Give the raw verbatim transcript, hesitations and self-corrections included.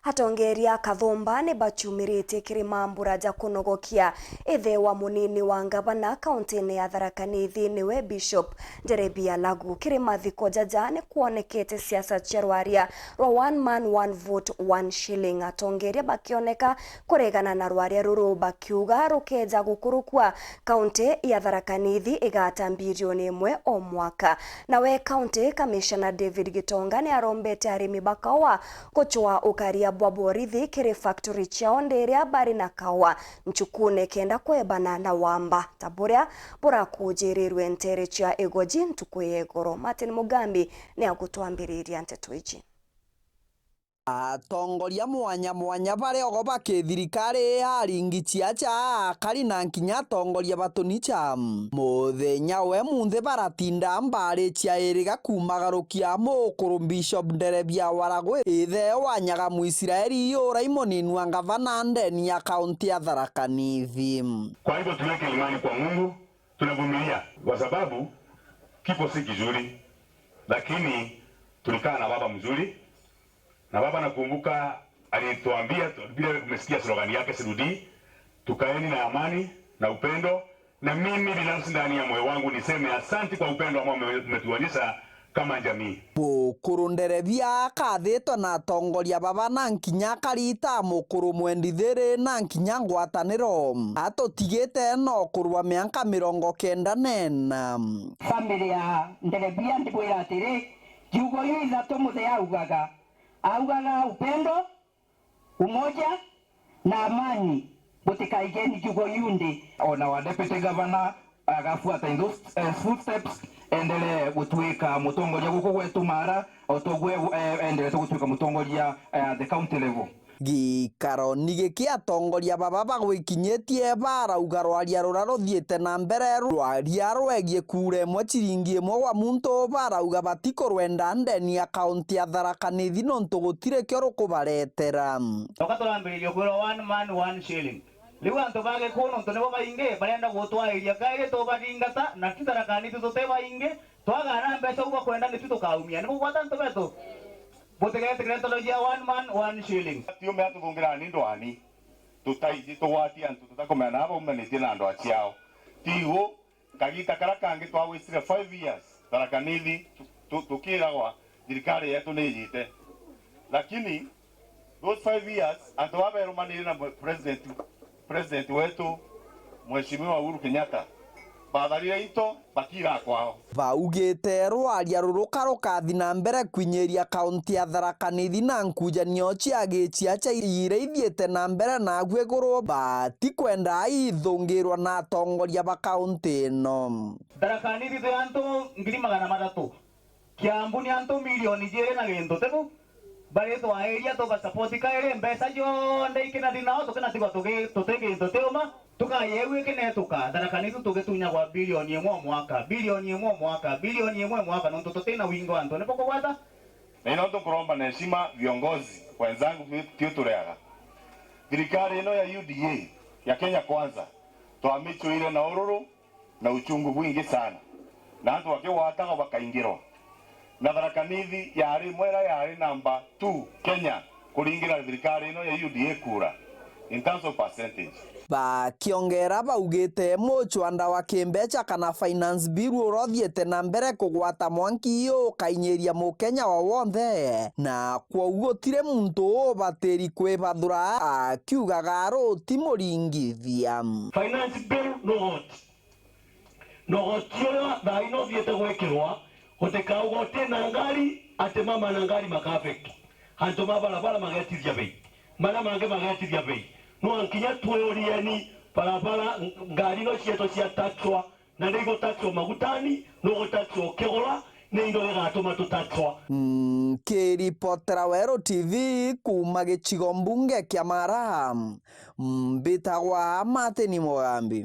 Atongeria a Kathumba ni baciumiritie kiri mambura ja kunogokia ithe wa munini wa ngavana kauntine ya Tharaka Nithi, niwe Bishop Nderebi Alagu. Kiri mathiko jaja ni kwonekete siasa cia rwaria rwa one man, one vote, one shilling, atongeria bakioneka kuregana na rwaria ruru, bakiuga rukeja gukurukua, kaunti ya Tharaka Nithi igata mbirioni imwe o mwaka. Nawe County Commissioner David Gitonga ni arombete arimi ba kaua gucwaa ukaria bwa borithi kiri factory ciao ndiria bari na kaua ncukune kenda kwebana na wamba ta buria burakujirirwe nteere cia Igoji ntuku ya igoro. Martin Mugambi ni agutwambiriria nteto iji. Atongoria mwanya mwanya baria ogo ba kithirikari, aringi ciaca, akari na nkinya atongoria ba tunicha, muthenya we munthi baratinda mbari cia iriga kumagarukia mukuru Bishop Nderebia Waragwe, ithe wa Nyaga Mwisraeli uria i munini wa ngavana ndeni ya kaunti ya Tharaka Nithi. Kwa hivyo tuweke imani kwa Mungu, tunavumilia kwa sababu kifo si kizuri, lakini tulikaa na baba mzuri. Na baba, nakumbuka alituambia, vile umesikia slogan yake, sirudi, tukaeni na amani na upendo. Na mimi binafsi ndani ya moyo wangu niseme asanti kwa upendo ambao ume-, umetuonyesha kama jamii. Mukuru Nderebia akathitwe na atongoria baba na nkinya akarita mukuru Mwendi Thiri na nkinya ngwataniro. Atutigite no kurwa mianka mirongo kenda nena. Family ya Nderebia ndikwira atiri, Njugo iu ithatu muthe augaga, augaga upendo, umoja na amani, gutikaigeni njugo iu ndi. Ona wa deputy governor agafuata in those, eh, footsteps, endelee gutuika mutongoria guku gwetu Mara, o toguo, eh, endelee gutuika mutongoria, eh, at the county level. Gikaroni giki atongoria baba bagwikinyitie barauga rwaria ruria ruthiite na mbere, rwaria rwegie kuura imwe ciringi imwe gwa muntu, barauga batikurwenda ndeni ya kaunti ya Tharaka Nithi nontu gutiri kio rukubaretera. Toka turambiririe kwirwa one man, one shilling. Riu antu ba Gikuu nontu nibo baingi, barenda gutwairia kairi tubathingata, na ti Tharaka Nithi tuti baingi, twagana mbeca u bakwenda nitu tukaumia. Ni bugwata antu betu? Butigetikire ntono cia one man, one shilling. Tiume atuthungira ni ndwani. Tutaiji tugwatie antu tutakumenya na baumanitie na ndwa ciao. Tigu, kagita kara kangi twawistire five years, Tharaka Nithi, tu-, tu-, tukiragwa thirikari yetu ni ijite. Lakini those five years, antu baba berumanire na mwe-, president, president wetu, Mheshimiwa Uhuru Kenyatta, batharire into, bakiira kwao. Baugite rwaria ruru karukathi na mbere kwinyiria kaunti ya Tharaka Nithi na nkujanio cia giciaca iria ithiite na mbere nagu iguru, batikwenda ithungirwa na atongoria ba kaunti ino. Tharaka Nithi twi antu ngiri magana mathatu. Kiambu ni antu milioni jiiri na gintu, tibu? Baritwairia tuga support kairi mbeca cionthe ikinathi nao tukinatigwa tugi-, tuti gintu tiuma. Tukayeu ikinetuka, Tharaka Nithi tugitunyagwa bilioni imwe o mwaka, bilioni imwe o mwaka, bilioni imwe o mwaka, nontu tutina wingi wa antu. Nibo kugwata? Na ino ntu nkuromba na heshima viongozi wenzangu, tio tureaga. Thirikari ino ya U D A ya Kenya Kwanza twamichwire na ururu na uchungu bwingi sana, na antu bakigwatagwa bakaingirwa. Na Tharaka Nithi yari imwe iria yari namba two Kenya kuringira thirikari ino ya U D A kura in terms of percentage. Bakiongera baugite mucwanda wa kimbeca kana finance bill uria uthiite na mbere kugwata mwanki ukainyiria mukenya o wonthe, na kwoguo gutiri muntu ubatiri kwibathura, akiugaga ruti muringithia. Finance bill no vote. Na ugoti uria thaa ino uthiite gwikirwa, gutikauga uti na ngari, ati mama na ngari maka affect. Antu ma barabara magetithia bei. Maria mangi magetithia bei. No nkinya twiyurieni barabara, ngari no cietu cia taxwa, na ni igutaxwa magutani, no gutaxwa ukigura, ni indo igatuma tutaxwa. Nkiripotera Weru T V kuuma gicigo mbunge kia Mara, mbitagwa Martin Mugambi.